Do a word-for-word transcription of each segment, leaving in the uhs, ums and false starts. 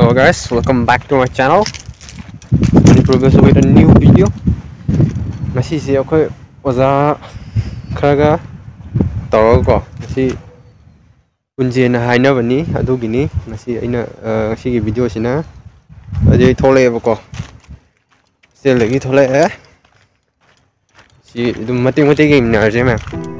Hello guys, welcome back to my channel. Manipur goes with a new video. ꯉꯁꯤꯁꯦ ꯑꯩꯈꯣꯏ ꯑꯣꯖꯥ ꯈꯔꯒ ꯇꯧꯔꯒꯀꯣ, ꯉꯁꯤ ꯄꯨꯟꯁꯦꯅ ꯍꯥꯏꯅꯕꯅꯤ꯫ ꯑꯗꯨꯒꯤꯅꯤ ꯉꯁꯤ ꯑꯩꯅ, ꯑ, ꯉꯁꯤꯒꯤ ꯚꯤꯗꯤꯑꯣꯁꯤꯅ꯫ ꯑꯗꯨꯗꯩ ꯊꯣꯛꯂꯛꯑꯦꯕꯀꯣ, ꯍꯣꯁꯇꯦꯜꯗꯒꯤ ꯊꯣꯛꯂꯛꯑꯦ꯫ ꯁꯤ ꯑꯗꯨꯝ ꯃꯇꯦꯛ ꯃꯇꯦꯛ ꯌꯦꯡꯃꯤꯟꯅꯔꯁꯦ ꯃꯌꯥꯝ꯫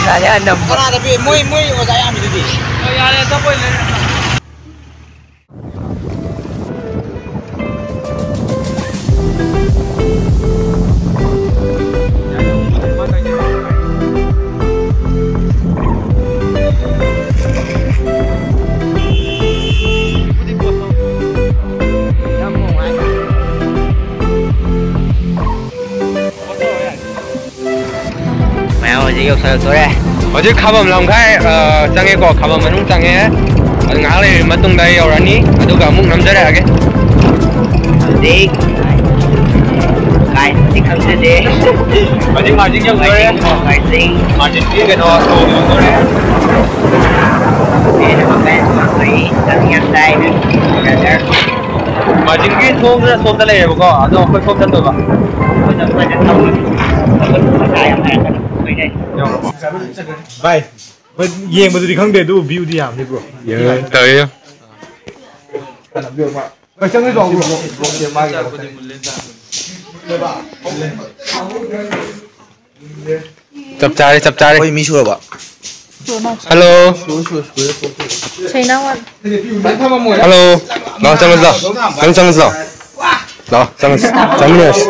ꯌꯥꯔꯦ, ꯑꯅꯝꯕ꯫ ꯀꯅꯥꯗ ꯄꯤ? ꯃꯣꯏ, ꯃꯣꯏ ꯑꯣꯖꯥ ꯌꯥꯝꯃꯤꯗꯨꯗꯤ꯫ ꯑꯣ, ꯌꯥꯔꯦ, ꯑꯇꯣꯞꯄ ꯑꯣꯏꯅ ꯂꯩꯔꯣ꯫ ꯃꯌꯥꯝ ꯍꯧꯖꯤꯛ ꯌꯧꯁꯜꯂꯛꯇꯣꯔꯦ꯫ ꯍꯧꯖꯤꯛ ꯈꯥꯕꯝ ꯂꯝꯈꯥꯏ, ꯑ, ꯆꯪꯉꯦꯀꯣ, ꯈꯥꯕꯝ ꯃꯅꯨꯡ ꯆꯪꯉꯦ꯫ ꯑꯗꯨ ꯉꯥꯏꯍꯥꯛ ꯂꯩꯔꯕ ꯃꯇꯨꯡꯗ ꯑꯩ ꯌꯧꯔꯅꯤ, ꯑꯗꯨꯒ ꯑꯃꯨꯛ ꯅꯝꯖꯔꯛꯑꯒꯦ꯫ ꯍꯧꯖꯤꯛ ꯀꯥꯏ ꯍꯧꯖꯤꯛ ꯈꯪꯖꯗꯦ꯫ ꯍꯧꯖꯤꯛ ꯃꯥꯔꯖꯤꯡ ꯌꯧꯗꯣꯔꯦ꯫ ꯃꯥꯔꯖꯤꯡ꯫ ꯃꯥꯔꯖꯤꯡꯒꯤ ꯀꯩꯅꯣ ꯁꯣ ꯌꯧꯗꯣꯔꯦ꯫ ꯑꯩꯈꯣꯏ ꯆꯠꯅꯤꯡꯉꯥꯏ ꯇꯥꯏ꯫ ꯃꯥꯔꯖꯤꯡꯒꯤ ꯊꯣꯡꯗꯨꯅ ꯁꯣꯝꯗ ꯂꯩꯔꯦꯕꯀꯣ, ꯑꯗꯣ ꯑꯩꯈꯣꯏ ꯁꯣꯝ ꯆꯠꯇꯣꯏꯕ꯫ ꯑꯩꯈꯣꯏꯅ ꯁꯨꯃꯥꯏꯅ ꯇꯧꯔꯤ꯫ ꯃꯁꯥ ꯌꯥꯝ ꯐꯔꯛꯀꯅꯤ꯫ ꯌꯧꯔꯕꯣ? ꯚꯥꯏ, ꯍꯣꯏ, ꯌꯦꯡꯕꯗꯨꯗꯤ ꯈꯪꯗꯦ, ꯑꯗꯨꯕꯨ ꯚ꯭ꯌꯨꯗꯤ ꯌꯥꯝꯅꯤ, ꯕ꯭ꯔꯣ꯫ ꯌꯦꯡꯉꯣ, ꯇꯧꯔꯤꯗꯣ꯫ ꯀꯩ ꯆꯪꯗꯣꯏ ꯇꯧꯕ꯭ꯔꯣ? ꯆꯞ ꯆꯥꯔꯦ, ꯆꯞ ꯆꯥꯔꯦ꯫ ꯑꯩꯈꯣꯏ ꯃꯤ ꯁꯨꯔꯕ? ꯍꯜꯂꯣ꯫ ꯁꯨꯔꯦ, ꯁꯨꯔꯦ, ꯁꯨꯔꯦ, ꯁꯨꯔꯦ꯫ ꯁꯩꯅꯥ ꯋꯥꯠꯂꯤ꯫ ꯍꯜꯂꯣ꯫ ꯂꯥꯛꯑꯣ, ꯆꯪꯉꯁꯤ ꯂꯥꯛꯑꯣ꯫ ꯅꯪ ꯆꯪꯉꯁꯤ ꯂꯥꯛꯑꯣ꯫ ꯂꯥꯛꯑꯣ, ꯆꯪꯉꯁꯤ꯫ ꯆꯪꯃꯤꯟꯅꯔꯁꯤ꯫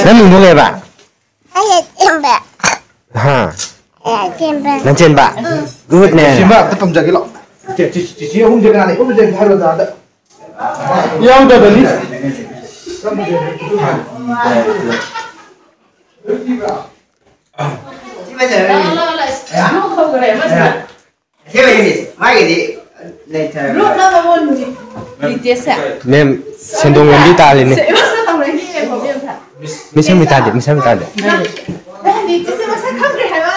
ꯅꯪ ꯃꯤꯡꯗꯣ ꯀꯩꯕ? ꯍꯥ? ꯅꯟꯆꯦꯟꯕ꯫ ꯒꯨꯗꯅꯦ꯫ ꯁꯤꯃ ꯑꯝꯇ ꯄꯝꯖꯒꯦ ꯂꯥꯛꯑꯣ꯫ ꯆꯦ-, ꯆꯦ-, ꯆꯦꯆꯦ ꯑꯍꯨꯝꯁꯦ ꯀꯅꯥꯅ ꯏꯀꯨꯝ ꯆꯦꯟꯁꯦ ꯍꯥꯏꯔꯣ ꯑꯗꯥꯗ? ꯌꯥꯎꯗꯕꯅꯤ꯫ ꯁꯤ ꯐꯖꯔꯦ꯫ ꯂꯣꯏ ꯈꯧꯈ꯭ꯔꯦ ꯑꯃꯁꯤꯅ꯫ ꯑꯁꯦꯡꯕꯩꯅꯦ, ꯃꯥꯒꯤꯗꯤ ꯂꯩꯇꯔꯦ꯫ ꯒ꯭ꯔꯨꯞꯅ ꯃꯉꯣꯟ ꯅꯤꯇꯦꯁꯁꯦ꯫ ꯃꯦꯝ, ꯁꯦꯟꯗꯣꯡ ꯂꯝꯕꯤ ꯇꯥꯜꯂꯤꯅꯦ꯫ ꯁꯦ, ꯏꯃꯥꯁꯤꯅ ꯇꯧꯔꯛꯏꯅꯦ, ꯌꯦꯡꯉꯣ, ꯃꯦꯝ, ꯁꯦ꯫ ꯃꯤꯁꯝ ꯃꯤꯇꯥꯗꯦ, ꯃꯤꯁꯝ ꯃꯤꯇꯥꯗꯦ꯫ ꯅꯤꯇꯦꯁꯁꯦ ꯃꯁꯛ ꯈꯪꯗ꯭ꯔꯦ ꯍꯥꯏꯕ꯫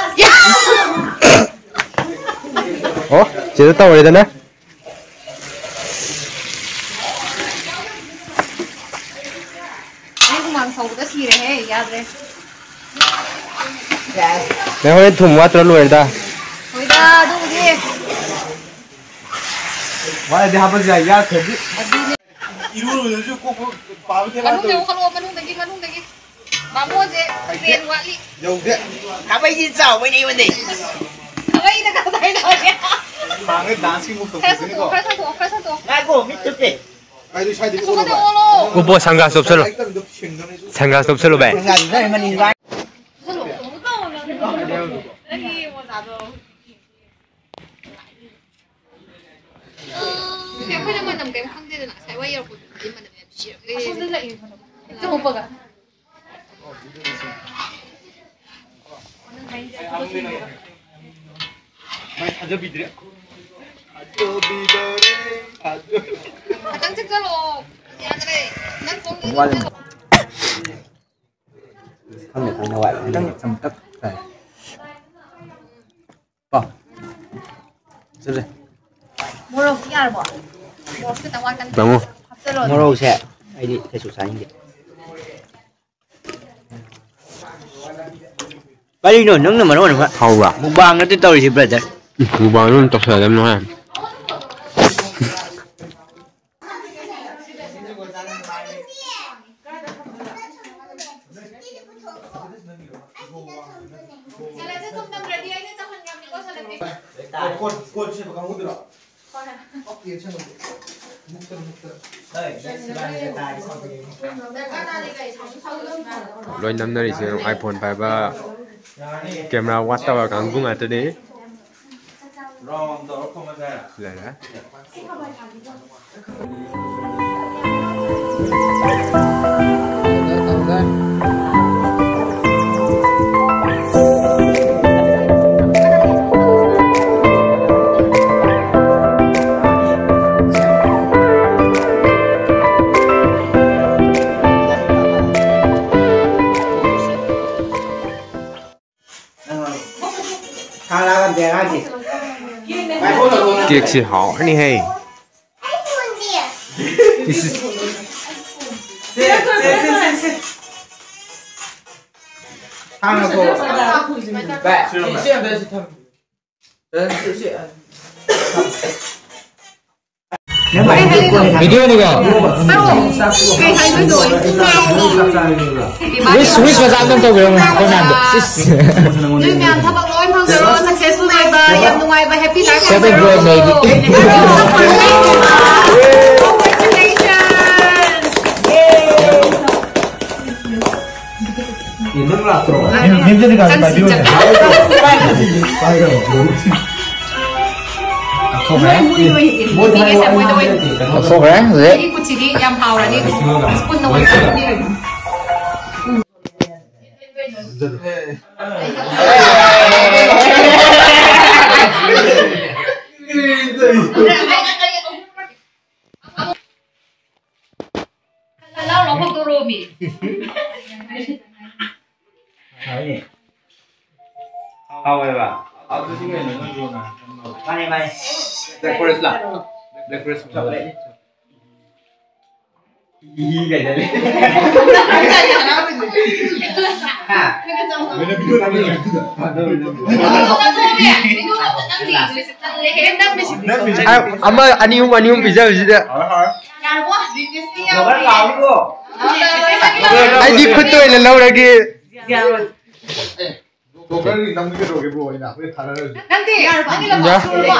ꯑꯣ, ꯆꯦꯗ ꯇꯧꯔꯦꯗꯅ꯫ ꯑꯩ ꯍꯨꯃꯥꯡ ꯁꯧꯕꯗ ꯁꯤꯔꯦꯍꯦ, ꯌꯥꯗ꯭ꯔꯦ꯫ ꯅꯪ ꯍꯣꯔꯦꯟ ꯊꯨꯝ ꯋꯥꯠꯇ꯭ꯔ ꯂꯣꯏꯔꯦꯗ꯫ ꯍꯣꯏꯗ, ꯑꯗꯨꯕꯨꯗꯤ꯫ ꯋꯥꯠꯂꯗꯤ ꯍꯥꯞꯄꯁꯨ ꯌꯥꯏ, ꯌꯥꯗ꯭ꯔꯗꯤ꯫ ꯑꯗꯨꯅꯦ꯫ ꯏꯔꯨ ꯂꯨꯗꯁꯨ ꯀꯣꯛ ꯄꯥꯕ ꯊꯦꯡꯉꯛꯑꯗꯧꯕ꯫ ꯃꯅꯨꯡꯗ ꯌꯣꯛꯈꯠꯂꯣ, ꯃꯅꯨꯡꯗꯒꯤ, ꯃꯅꯨꯡꯗꯒꯤ꯫ ꯕꯥꯃꯣꯟꯁꯦ ꯇ꯭ꯔꯦꯟ ꯋꯥꯠꯂꯤ꯫ ꯌꯧꯗꯦ꯫ ꯈꯥꯕꯩꯁꯤ ꯆꯥꯎꯕꯩꯅꯦ ꯑꯩꯉꯣꯟꯗꯩ꯫ ꯈꯥꯕꯩꯅ ꯀꯗꯥꯏꯗ ꯍꯧꯒꯦ? ꯍꯥꯡꯉ ꯗꯥꯟꯁꯀꯤ ꯃꯨꯚ ꯈꯔ ꯁꯟꯇꯣꯛꯑꯣ, ꯇꯧꯊꯣꯛꯇꯣꯏꯅꯤꯀꯣ꯫ ꯈꯔ ꯁꯟꯇꯣꯛꯑꯣ, ꯈꯔ ꯁꯟꯇꯣꯛꯑꯣ꯫ ꯉꯥꯏꯈꯣ, ꯃꯤꯠ ꯊꯨꯞꯄꯦ꯫ ꯀꯥꯏꯗꯩ ꯁ꯭ꯋꯥꯏꯗꯒꯤ ꯁꯣꯝꯗ ꯑꯣꯜꯂꯣ ꯚꯥꯏ꯫ ꯑꯣꯜꯂꯣ꯫ ꯎꯞꯄꯣ, ꯁꯟꯒ꯭ꯂꯥꯁ ꯎꯞꯁꯜꯂꯣ꯫ ꯂꯥꯏꯔꯤꯛ ꯇꯝꯃꯤꯗꯣ ꯁꯤꯡꯗꯣꯔꯦ꯫ ꯁꯟꯒ꯭ꯂꯥꯁ ꯎꯞꯁꯜꯂꯣ ꯚꯥꯏ꯫ ꯁꯟꯒ꯭ꯂꯥꯁ ꯎꯞꯁꯜꯂꯦ ꯃꯅꯤꯡ ꯚꯥꯏ꯫ ꯅꯪꯒꯤ ꯃꯣꯖꯥꯗꯣ꯫ ꯑꯩꯈꯣꯏꯅ ꯃꯅꯝ ꯀꯔꯤꯝ ꯈꯪꯗꯦꯗꯅ, ꯉꯁꯥꯏ ꯋꯥ ꯌꯧꯔꯛꯄꯗꯨꯗꯤ ꯃꯅꯝ ꯌꯥꯝ ꯅꯨꯡꯁꯤꯔꯝꯒꯅꯤ꯫ ꯑꯁꯣꯝꯗ ꯂꯥꯛꯑꯦ ꯃꯅꯝ꯫ ꯍꯦꯛꯇ ꯍꯨꯞꯄꯒ꯫ ꯃꯥꯏ ꯊꯥꯖꯕꯤꯗ꯭ꯔꯦ꯫ ꯊꯥꯖꯕꯤꯗꯔꯦ꯫ ꯊꯥꯖ- ꯉꯥꯛꯇꯪ ꯆꯪꯁꯜꯂꯛꯑꯣ꯫ ꯌꯥꯗ꯭ꯔꯦ꯫ ꯅꯪ ꯊꯣꯡꯗꯣ ꯋꯥꯠꯂꯤ꯫ ꯆꯪꯁꯜꯂꯛꯑꯣ꯫ ꯈꯪꯗꯦ, ꯈꯪꯗꯦ, ꯋꯥꯠꯂꯤ꯫ ꯈꯤꯇꯪ ꯆꯝꯇꯛ ꯇꯥꯏ꯫ ꯀꯣ? ꯆꯠꯂꯦ꯫ ꯃꯣꯔꯣꯛꯇꯤ ꯌꯥꯔꯕꯣ? ꯃꯣꯔꯣꯛ ꯈꯤꯇꯪ ꯋꯥꯠꯀꯅꯤ꯫ ꯇꯥꯃꯣ꯫ ꯍꯥꯞꯆꯜꯂꯣ ꯑꯗꯨꯝ꯫ ꯃꯣꯔꯣꯛꯁꯦ ꯑꯩꯗꯤ ꯀꯩꯁꯨ ꯆꯥꯅꯤꯡꯗꯦ꯫ ꯀꯔꯤꯅꯣ ꯅꯪꯅ ꯃꯔꯣꯟ ꯑꯃ? ꯍꯥꯎꯕ꯭ꯔꯥ? ꯃꯨꯛꯕꯥꯡ ꯅꯠꯇꯦ ꯇꯧꯔꯤꯁꯤ, ꯕ꯭ꯔꯗꯔ꯫ ꯎꯝ, ꯃꯨꯛꯕꯥꯡꯗ ꯑꯗꯨꯝ ꯇꯧꯁꯜꯂꯗꯕꯅꯤ ꯍꯣꯔꯦꯟ꯫ ꯁꯦꯂꯦꯗꯁꯦ ꯊꯨꯝ ꯅꯝꯗ꯭ꯔꯗꯤ ꯑꯩꯅ ꯆꯪꯍꯟꯈ꯭ꯔꯕꯅꯤꯀꯣ, ꯁꯦꯂꯦꯗꯇꯤ꯫ ꯀꯣꯠ, ꯀꯣꯠ ꯁꯦꯝꯕ ꯀꯥꯡꯕꯨꯗꯨꯔꯣ? ꯍꯣꯏ꯫ ꯗꯔꯀꯥꯔ ꯇꯥꯗꯦ, ꯀꯩ ꯁꯥꯎꯅꯤꯡ ꯁꯥꯎꯅꯤꯡ ꯂꯣꯏ ꯅꯝꯅꯔꯤꯁꯦ ꯌꯦꯡꯉꯣ, iPhone ꯄꯥꯏꯕ, ꯀꯦꯃꯦꯔꯥ ꯋꯥꯠꯇꯕ ꯀꯥꯡꯕꯨ ꯉꯥꯛꯇꯅꯤ꯫ ꯔꯥꯎꯟ ꯇꯧꯔ ꯈꯨꯝꯃꯁꯦ ꯍꯥꯏꯔ? ꯂꯩꯔꯦ꯫ ꯀꯦꯛꯁꯤ ꯍꯥꯎꯔꯅꯤꯍꯦ꯫ ꯏꯁ, ꯏꯁ꯫ ꯁꯤ, ꯁꯤ, ꯁꯤ, ꯁꯤ, ꯁꯤ꯫ ꯍꯥꯟꯅ ꯀꯣ꯫ ꯚꯥꯏ, ꯁꯤ, ꯁꯤ ꯑꯝꯇ ꯁꯤ ꯊꯝ-, ꯑ, ꯁꯤ, ꯁꯤ, ꯑ, ꯊꯝ-, ꯚꯤꯗꯤꯑꯣꯅꯤꯀꯣ꯫ ꯀꯩ ꯍꯥꯏꯗꯣꯏꯅꯣ? Wish, wish ꯃꯆꯥ ꯑꯝꯇꯪ ꯇꯧꯕꯤꯔꯝꯃꯣ ꯑꯩꯈꯣꯏ ꯃꯌꯥꯝꯗ꯫ ꯏꯁ꯫ ꯅꯣꯏ ꯃꯌꯥꯝ ꯊꯕꯛ ꯂꯣꯏ ꯐꯪꯖꯔꯣ, successful ꯑꯣꯏꯕ, ꯌꯥꯝ ꯅꯨꯡꯉꯥꯏꯕ, happy life Seven ꯑꯣꯏꯖꯔꯣ꯫ Grade maybe. Congratulations! ꯂꯧꯊꯣꯛꯈ꯭ꯔꯦ, ꯍꯧꯖꯤꯛ꯫ ꯑꯩꯒꯤ ꯈꯨꯠꯁꯤꯗꯤ ꯌꯥꯝ ꯍꯥꯎꯔꯅꯤ꯫ Spoon ꯅ ꯑꯣꯏꯅ ꯆꯥꯔꯅꯤ꯫ ꯍꯥꯎꯅꯤ꯫ ꯍꯥꯎꯋꯦꯕ꯫ ꯃꯥꯅꯦ, ꯃꯥꯅꯦ꯫ Black Forest ꯂ? Black Forest ꯆꯣꯀ꯭ꯂꯦꯠꯅꯤ꯫ ꯏ ꯀꯩꯗ ꯂꯩ? ꯍꯥ? ꯑ, ꯑꯃ ꯑꯅꯤ ꯑꯍꯨꯝ, ꯑꯅꯤ ꯑꯍꯨꯝ ꯄꯤꯖꯕꯁꯤꯗ꯫ ꯌꯥꯔꯕꯣ? ꯗꯤꯁꯤꯁꯇꯤ ꯌꯥꯎꯔꯤ꯫ ꯑꯩꯗꯤ ꯈꯨꯠꯇ ꯑꯣꯏꯅ ꯂꯧꯔꯒꯦ꯫ ꯌꯥꯔꯣꯏ꯫ ꯕ꯭ꯔꯣꯀꯔꯒꯤ ꯅꯝꯒꯦ ꯇꯧꯒꯦ, ꯕ꯭ꯔꯣ, ꯑꯩꯅ ꯑꯩꯈꯣꯏ ꯊꯥꯅꯔꯁꯤ꯫ ꯅꯪꯗꯤ ꯅꯪꯒꯤ ꯂꯝꯕꯥ ꯌꯥ꯫ ꯁꯨꯔꯕꯣ?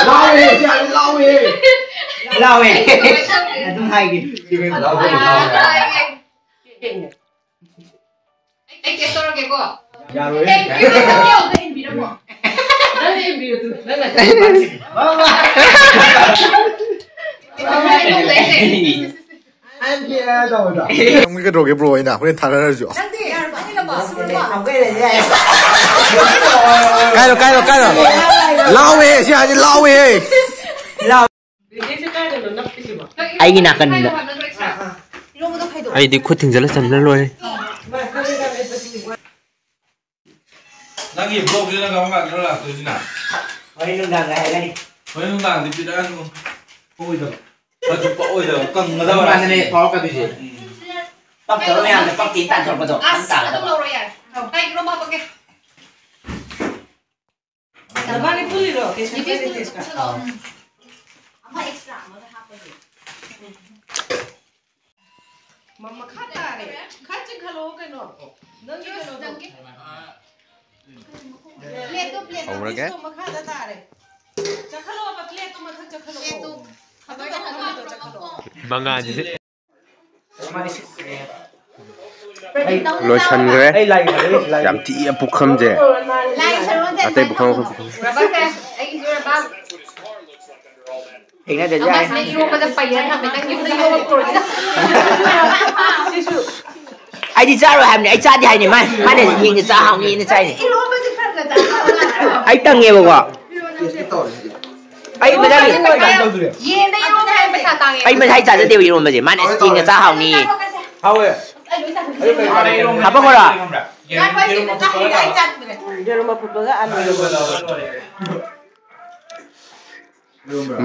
ꯂꯥꯎꯋꯦ, ꯂꯥꯎꯋꯦ꯫ ꯂꯥꯎꯋꯦ꯫ ꯑꯗꯨꯝ ꯍꯥꯏꯒꯦ꯫ ꯂꯥꯎꯋꯦ, ꯂꯥꯎꯋꯦ꯫ ꯀꯩ ꯇꯧꯔꯒꯦꯀꯣ? ꯌꯥꯔꯣꯏ꯫ Thank you, thank you꯫ ꯑꯝꯇ ꯏꯟꯕꯤꯔꯝꯃꯣ꯫ ꯅꯪꯅ ꯏꯟꯕꯤꯌꯨ ꯇꯨ꯫ ꯅꯪꯅ ꯆꯠꯂꯤꯕ꯫ ꯏꯊꯟꯗ ꯏꯟꯕ ꯂꯩꯁꯦ꯫ I'm here ꯇꯧꯕꯗꯣ꯫ ꯅꯪꯒꯤ ꯀꯩꯗꯧꯔꯒꯦ ꯕ꯭ꯔꯣ? ꯑꯩꯅ ꯍꯣꯔꯦꯟ ꯊꯥꯅꯔꯁꯨ꯫ ꯅꯪꯗꯤ ꯌꯥꯔꯕ? ꯑꯩꯅ ꯂꯥꯛꯑꯣ꯫ ꯑꯃꯨꯛꯀ ꯂꯩꯔꯗꯤ ꯌꯥꯏ꯫ ꯀꯥꯏꯅꯣ ꯀꯥꯏꯅꯣ ꯀꯥꯏꯅꯣ꯫ ꯂꯥꯎꯋꯦ ꯁꯤ ꯍꯥꯏꯗꯤ ꯂꯥꯎꯋꯦ꯫ ꯑꯩꯒꯤ ꯅꯥꯀꯟꯗ꯫ ꯏꯔꯣꯝꯕꯗꯣ ꯈꯥꯏꯗꯣꯛꯑꯣ꯫ ꯑꯩꯗꯤ ꯈꯨꯠ ꯊꯤꯡꯖꯤꯜꯂ ꯆꯟꯗ꯭ꯔ ꯂꯣꯏꯔꯦ꯫ ꯅꯪꯒꯤ ꯕ꯭ꯂꯣꯛꯁꯤꯅ ꯀꯔꯝ ꯀꯥꯟꯗꯅꯣ ꯂꯥꯛꯇꯣꯏꯁꯤꯅ? ꯍꯣꯔꯦꯟ ꯅꯨꯡꯗꯥꯡꯗ ꯍꯥꯏꯔꯛꯀꯅꯤ꯫ ꯍꯣꯔꯦꯟ ꯅꯨꯡꯗꯥꯡꯗꯤ ꯄꯤꯔꯛꯑꯅꯨ꯫ ꯄꯣꯛꯑꯣꯏꯗꯕ꯫ ꯑꯗꯨ ꯄꯣꯛꯑꯣꯏꯗꯕ꯫ ꯀꯪꯒꯗꯕ ꯀꯔꯝ ꯀꯥꯟꯗꯅꯦ ꯔꯥꯁꯤ꯫ ꯐꯥꯎꯔꯛꯀꯗꯣꯏꯁꯦ? ꯎꯝ꯫ ꯄꯛꯇꯕ ꯃꯌꯥꯝꯁꯦ ꯄꯛꯇꯦ ꯇꯥꯟꯊꯣꯔꯛꯄꯗꯣ ꯑꯗꯨꯝ ꯑꯁ ꯑꯗꯨꯝ ꯇꯥꯒꯗꯕ꯫ ꯂꯧꯔꯣ ꯌꯥꯔꯦ꯫ ꯑꯧ, ꯀꯥꯏ ꯏꯔꯣꯝꯕ ꯍꯥꯞꯄꯛꯀꯦ꯫ ꯅꯕꯥꯅꯤ ꯄꯨꯜꯂꯤꯔꯣ? ꯀꯩꯁꯨ ꯀꯥꯏꯗꯦ, ꯇꯦꯁꯀ꯫ ꯑꯃ extra ꯑꯃꯒ ꯍꯥꯞꯄꯒꯦ꯫ ꯃ-, ꯃꯈꯥ ꯇꯥꯔꯦ꯫ ꯈꯔ ꯆꯤꯡꯈꯠꯂꯛꯑꯣ ꯀꯩꯅꯣ꯫ ꯅꯪꯒꯤ ꯀꯩꯅꯣꯗꯣ꯫ ꯅꯪꯒꯤ꯫ Plate ꯇꯣ, plate ꯇꯣ꯫ ꯍꯧꯔꯒꯦ꯫ ꯄꯤꯁꯇꯣ ꯃꯈꯥꯗ ꯇꯥꯔꯦ꯫ ꯆꯈꯠꯂꯛꯑꯣꯕ, plate ꯇꯣ ꯃꯊꯛ ꯆꯈꯠꯂꯛꯑꯣ꯫ Plate ꯇꯣ꯫ ꯈꯕꯔꯗꯣ ꯃꯊꯛꯇ ꯆꯈꯠꯂꯛꯑꯣ꯫ ꯃꯉꯥꯁꯤꯗꯤ꯫ ꯂꯣꯏꯁꯟꯈ꯭ꯔꯦ꯫ ꯑꯩ ꯂꯥꯏ ꯂꯥꯏ ꯌꯥꯝ ꯊꯤꯑ ꯄꯨꯈꯝꯁꯦ꯫ ꯂꯥꯏ ꯁꯔꯨ ꯅꯠꯇꯦ, ꯑꯇꯩ ꯄꯨꯈꯝ ꯂꯥꯏ ꯑꯩꯈꯣꯏ ꯄꯨꯈꯝ꯫ ꯔꯕꯔꯁꯦ, ꯑꯩꯒꯤꯁꯨ ꯔꯕꯔ꯫ ꯊꯦꯡꯅꯗ꯭ꯔꯗꯤ ꯑꯃ ꯌꯥꯔꯦ꯫ ꯁꯤꯅ ꯏꯔꯣꯝꯕꯗ ꯄꯩꯔ ꯊꯝꯃꯦ, ꯅꯪ ꯌꯨꯝꯗ ꯌꯣꯝꯃꯛꯄ꯭ꯔꯣ? ꯑꯩꯗꯤ ꯆꯥꯔꯣꯏ ꯍꯥꯏꯕꯅꯤ꯫ ꯑꯩ ꯆꯥꯗꯦ ꯍꯥꯏꯅꯤ꯫ ꯃꯥ-, ꯃꯥꯅ ꯌꯦꯡꯅ ꯆꯥ ꯍꯥꯎꯅꯤꯅ ꯆꯥꯏꯅꯤ꯫ ꯏꯔꯣꯝꯕꯁꯦ ꯈꯔ ꯈꯔ ꯆꯥ ꯍꯥꯎꯅꯤ꯫ ꯑꯩ ꯇꯪꯉꯦꯕꯀꯣ꯫ ꯑꯩ ꯃꯁꯥꯒꯤ ꯌꯦꯟꯗ ꯏꯔꯣꯝꯕ ꯍꯥꯏꯕ ꯄꯩꯁꯥ ꯇꯥꯡꯉꯦ꯫ ꯑꯩ ꯃꯁꯥꯏ ꯆꯥꯖꯗꯦꯕ ꯏꯔꯣꯝꯕꯁꯦ꯫ ꯃꯥꯅ ꯆꯦꯡꯅ ꯆꯥ ꯍꯥꯎꯅꯤ꯫ ꯍꯥꯎꯋꯦ꯫ ꯍꯥꯞꯄꯛꯈꯣꯔꯣ? ꯉꯥꯏꯈꯣ, ꯑꯩ ꯁꯤꯗ ꯆꯥꯈꯤꯒꯦ, ꯑꯩ ꯆꯥꯈꯤꯒꯦ꯫ ꯌꯦꯔꯨꯝ ꯑꯐꯨꯠꯄꯒ ꯑꯂꯨ꯫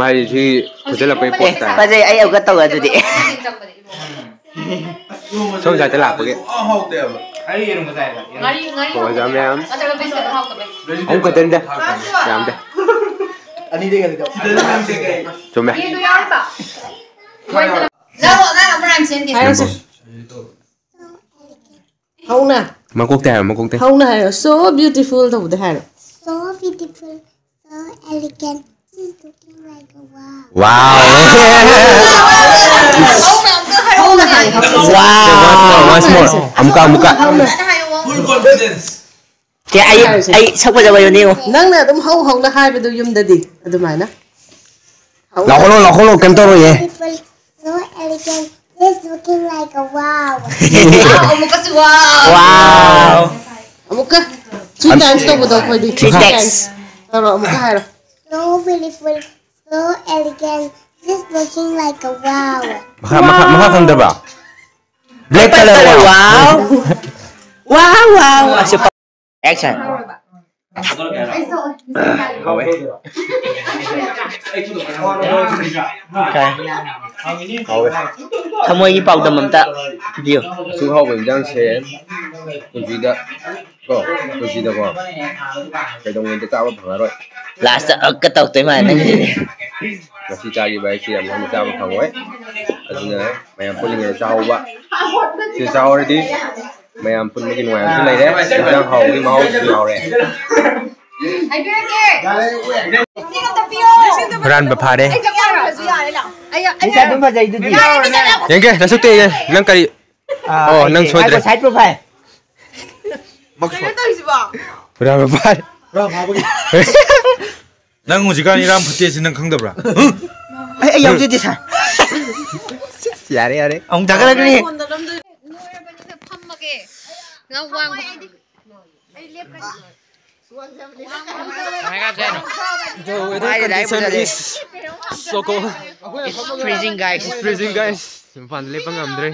ꯃꯥꯏꯁꯤ ꯐꯨꯖꯜꯂꯛꯄꯩ ꯑꯦ, ꯄꯣꯠ ꯇꯥꯏ꯫ ꯐꯖꯩ꯫ ꯑꯩ ꯑꯃꯨꯛꯀ ꯇꯧꯒꯦ ꯑꯗꯨꯗꯤ꯫ ꯁꯣꯝ ꯁꯥꯏꯗꯇ ꯂꯥꯛꯄꯒꯤ꯫ ꯍꯥꯎꯇꯦꯕ꯫ ꯉꯥꯔꯤ, ꯉꯥꯔꯤ ꯑꯣꯖꯥ ꯃꯌꯥꯝ꯫ ꯅꯠꯇ꯭ꯔꯒ ꯕꯤꯁꯀꯤꯠ ꯍꯥꯎꯇꯕꯩ꯫ ꯑꯃꯨꯛ ꯈꯛꯇꯅꯤꯗ꯫ ꯌꯥꯝꯗꯦ꯫ ꯑꯅꯤꯗꯩ ꯀꯩꯅꯣ ꯇꯧ꯫ ꯆꯨꯝꯃꯦ꯫ ꯌꯦꯟꯗꯣ ꯌꯥꯎꯔꯤꯕ? ꯂꯥꯛꯑꯣ, ꯑꯉꯥꯡ ꯑꯃ rhyme ꯁꯦꯝꯒꯦ꯫ ꯍꯥꯏꯔꯁꯦ꯫ ꯍꯧꯅ꯫ ꯃꯀꯣꯛꯇꯩ ꯍꯥꯏꯔꯣ, ꯃꯀꯣꯛꯇꯩ꯫ ꯍꯧꯅ ꯍꯥꯏꯔꯣ꯫ So beautiful ꯇꯧꯕꯗ ꯍꯥꯏꯔꯣ꯫ So beautiful, so elegant. She's looking like a wow. Wow. ꯍꯧꯅ ꯍꯥꯏꯌꯣ꯫ Wow. Once more, once more. ꯑꯃꯨꯛꯀ, ꯑꯃꯨꯛꯀ꯫ ꯍꯧꯅ꯫ ꯐꯖꯅ ꯍꯥꯏꯌꯣ꯫ Full confidence. ꯁꯦ, ꯑꯩ, ꯑꯩ ꯁꯛ ꯐꯖꯕ ꯌꯣꯟꯅꯤꯡꯉꯣ꯫ ꯅꯪꯅ ꯑꯗꯨꯝ ꯍꯧ ꯍꯧꯅ ꯍꯥꯏꯕꯗꯨ ꯌꯨꯝꯗꯗꯤ ꯑꯗꯨꯃꯥꯏꯅ꯫ ꯂꯥꯎꯍꯜꯂꯣ, ꯂꯥꯎꯍꯜꯂꯣ, ꯀꯩꯝ ꯇꯧꯔꯣꯏꯌꯦ꯫ So elegant, this looking like a wow. ꯑꯃꯨꯛꯀꯁꯨ wow. Wow. ꯑꯃꯨꯛꯀ three times ꯇꯧꯕꯗꯣ ꯑꯩꯈꯣꯏꯗꯤ three times. Three times. ꯇꯧꯔꯣ, ꯑꯃꯨꯛꯀ ꯍꯥꯏꯔꯣ꯫ So beautiful, so elegant, this looking like a wow. ꯃꯈꯥ, ꯃꯈꯥ, ꯃꯈꯥ ꯈꯪꯗꯕ꯭ꯔꯥ? Black color, wow. Wow, wow. Action. ꯍꯥꯎꯋꯦ꯫ ꯊꯃꯣꯏꯒꯤ ꯄꯥꯎꯗꯝ ꯑꯝꯇ ꯄꯤꯕꯤꯌꯨ꯫ ꯑꯁꯨꯛ ꯍꯥꯎꯕ ꯏꯟꯖꯥꯡꯁꯦ ꯄꯨꯟꯁꯤꯗ ꯀꯣ, ꯄꯨꯟꯁꯤꯗꯀꯣ ꯀꯩꯗꯧꯉꯩꯗ ꯆꯥꯕ ꯐꯪꯉꯔꯣꯏ꯫ Last ꯑꯛꯀ ꯇꯧꯔꯛꯇꯣꯏ ꯃꯥꯜꯂꯦ ꯅꯪꯒꯤꯁꯤꯗꯤ꯫ ꯉꯁꯤ ꯆꯥꯈꯤꯕ ꯍꯥꯏꯁꯤ ꯌꯥꯝ ꯌꯥꯝꯅ ꯆꯥꯕ ꯐꯪꯉꯣꯏ꯫ ꯑꯗꯨꯅ ꯃꯌꯥꯝ ꯄꯨꯜꯂꯤꯉꯩꯗ ꯆꯥꯍꯧꯕ꯫ ꯁꯤ ꯆꯥꯍꯧꯔꯗꯤ ꯃꯌꯥꯝ ꯄꯨꯟꯕꯒꯤ ꯅꯨꯡꯉꯥꯏꯕꯁꯨ ꯂꯩꯔꯦ, ꯏꯟꯖꯥꯡ ꯍꯥꯎꯕꯒꯤ ꯃꯍꯥꯎꯁꯨ ꯌꯥꯎꯔꯦ꯫ ꯍꯨꯔꯥꯟꯕ ꯐꯥꯔꯦ꯫ ꯃꯤꯁꯦ ꯑꯗꯨꯝ ꯐꯖꯩꯗꯨꯗꯤ꯫ ꯌꯦꯡꯒꯦ, ꯅꯁꯛꯇ ꯌꯦꯡꯒꯦ꯫ ꯅꯪ ꯀꯔꯤ? ꯑꯣ, ꯅꯪ ꯁꯣꯏꯗ꯭ꯔꯦ꯫ Side profile꯫ ꯀꯩꯅꯣ ꯇꯧꯔꯤꯁꯤꯕꯣ? ꯍꯨꯔꯥꯟꯕ ꯐꯥꯔꯦ꯫ ꯅꯪ ꯍꯧꯖꯤꯛꯀꯥꯟ ꯏꯔꯥꯡ ꯐꯠꯇꯦꯁꯤ ꯅꯪ ꯈꯪꯗꯕ꯭ꯔꯥ? ꯑꯩ, ꯑꯩ ꯌꯥꯎꯖꯗꯦ, sir꯫ ꯌꯥꯔꯦ, ꯌꯥꯔꯦ꯫ ꯑꯃꯨꯛ ꯊꯥꯒꯠꯂꯛꯀꯅꯤ꯫ ꯅꯣꯏꯔꯕꯅꯤꯅ ꯐꯝꯃꯒꯦ꯫ ꯉꯝ ꯋꯥꯡꯕ꯫ ꯑꯩ ꯂꯦꯞꯀꯅꯤ꯫ The weather condition is so cold. It's freezing, guys. It's freezing, guys. ꯃꯄꯥꯟꯗ ꯂꯦꯞꯄ ꯉꯝꯗ꯭ꯔꯦ꯫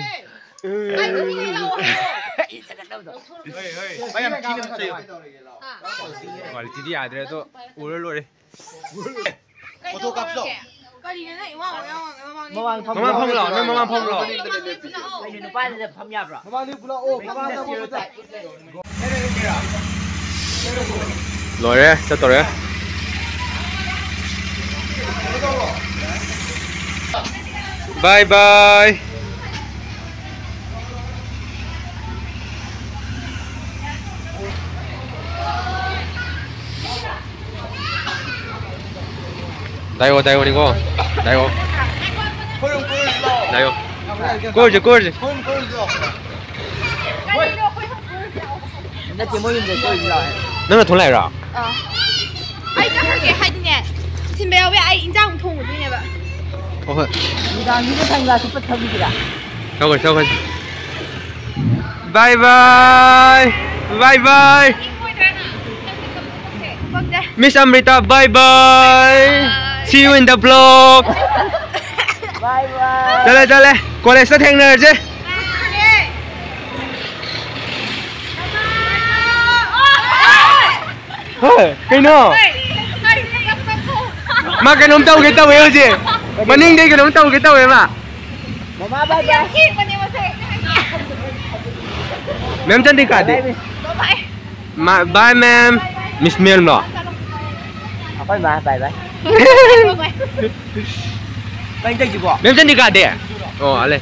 ꯀ꯭ꯋꯥꯂꯤꯇꯤꯗꯤ ꯌꯥꯗ꯭ꯔꯦ, ꯑꯗꯣ ꯎꯔ ꯂꯣꯏꯔꯦ꯫ ꯀꯩꯅꯣ ꯀꯥꯞꯁꯣ꯫ ꯀꯔꯤꯅꯣ ꯅꯪ ꯏꯋꯥ ꯋꯥ ꯌꯥꯝ ꯋꯥ ꯌꯥꯝ ꯋꯥ ꯃꯃꯥꯡ ꯐꯝ ꯃꯃꯥꯡ ꯐꯝ ꯂꯥꯛꯑꯣ, ꯅꯪ ꯃꯃꯥꯡ ꯐꯝ ꯂꯥꯛꯑꯣ꯫ ꯀꯩꯅꯣ, ꯅꯨꯄꯥꯗꯨꯗ ꯐꯝ ꯌꯥꯕ꯭ꯔꯣ? ꯃꯃꯥꯡꯗꯤ ꯄꯨꯂꯞ ꯑꯣ, ꯃꯃꯥꯡꯗ ꯑꯃ ꯄꯨꯂꯞ꯫ ꯂꯣꯏꯔꯦ, ꯆꯠꯇꯣꯔꯦ꯫ Bye bye. ꯗꯥꯏꯑꯣ, ꯗꯥꯏꯑꯣꯅꯤꯀꯣ꯫ ꯗꯥꯏꯑꯣ꯫ ꯗꯥꯏꯑꯣ꯫ ꯀꯣꯏꯔꯨꯁꯦ, ꯀꯣꯏꯔꯨꯁꯦ꯫ ꯅꯠꯇꯦ, ꯃꯣꯏ ꯌꯨꯝꯗ ꯀꯣꯏꯕ ꯂꯥꯛꯑꯦ꯫ ꯅꯪꯅ ꯊꯣꯡ ꯂꯥꯛꯏꯔꯣ? ꯑꯥ꯫ ꯑꯩ ꯆꯠꯈ꯭ꯔꯒꯦ ꯍꯥꯏꯗꯤꯅꯦ, ꯊꯤꯟꯕ ꯌꯥꯎꯋꯦ, ꯑꯩ ꯏꯟꯖꯥꯡ ꯑꯃꯨꯛ ꯊꯣꯡꯉꯨꯗꯣꯏꯅꯦꯕ꯫ ꯍꯣꯏ ꯍꯣꯏ꯫ ꯅꯨꯡꯗꯥꯡꯁꯤꯗ ꯁꯟ ꯒ꯭ꯂꯥꯁ ꯎꯞꯄ ꯊꯧꯈꯤꯁꯤꯔꯥ? ꯇꯧꯈ꯭ꯔꯁꯤ, ꯇꯧꯈ꯭ꯔꯁꯤ꯫ Bye bye. Bye bye. ꯈꯪꯗꯦ꯫ Miss Amrita, bye bye. See you in the vlog. Bye bye. ꯆꯠꯂꯦ, ꯆꯠꯂꯦ꯫ ꯀꯣꯂꯦꯖꯇ ꯊꯦꯡꯅꯔꯁꯦ꯫ ꯍꯣꯏ, ꯀꯩꯅꯣ? ꯃꯥ ꯀꯩꯅꯣꯝ ꯇꯧꯒꯦ ꯇꯧꯋꯦ ꯍꯧꯖꯤꯛ꯫ ꯃꯅꯤꯡꯗꯩ ꯀꯩꯅꯣꯝ ꯇꯧꯒꯦ ꯇꯧꯋꯦ ꯃꯥ꯫ ꯃꯃꯥ, bye bye꯫ ꯃꯦꯝ ꯆꯟꯗ꯭ꯔꯤꯀꯥꯗꯤ? Bye bye꯫ ꯃꯥ, bye ꯃꯦꯝ꯫ Miss ꯃꯦꯝꯂꯣ? ꯑꯩꯈꯣꯏ ꯃꯥ, bye bye꯫ ꯀꯩ ꯇꯧꯁꯤꯕꯣ? ꯃꯦꯝ ꯆꯟꯗ꯭ꯔꯤꯀꯥꯗꯤ? ꯑꯣ, ꯑꯂꯦ꯫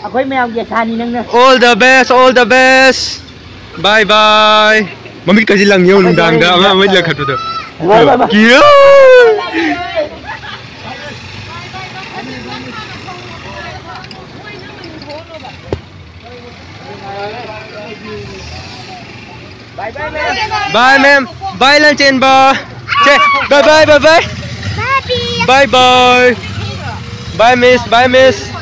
ꯑꯩꯈꯣꯏ ꯃꯌꯥꯝꯒꯤ ꯑꯁꯥꯅꯤ ꯅꯪꯅ꯫ All the best, all the best. Bye bye. ꯃꯃꯤꯠ ꯀꯁꯤ ꯂꯪ ꯌꯦꯡꯉꯨ, ꯅꯨꯡꯗꯥꯡꯗ ꯑꯃ ꯃꯃꯤꯠ ꯂꯪꯈꯠꯄꯗꯣ꯫ ꯕꯥꯏ, ꯕꯥꯏ, ꯕꯥꯏ꯫ ꯀꯤꯌꯣ꯫ Bye ꯃꯦꯝ꯫ Bye ꯂꯟꯆꯦꯟꯕ꯫ ꯁꯦ, bye bye, bye bye꯫ Bye bye. Bye miss, bye miss꯫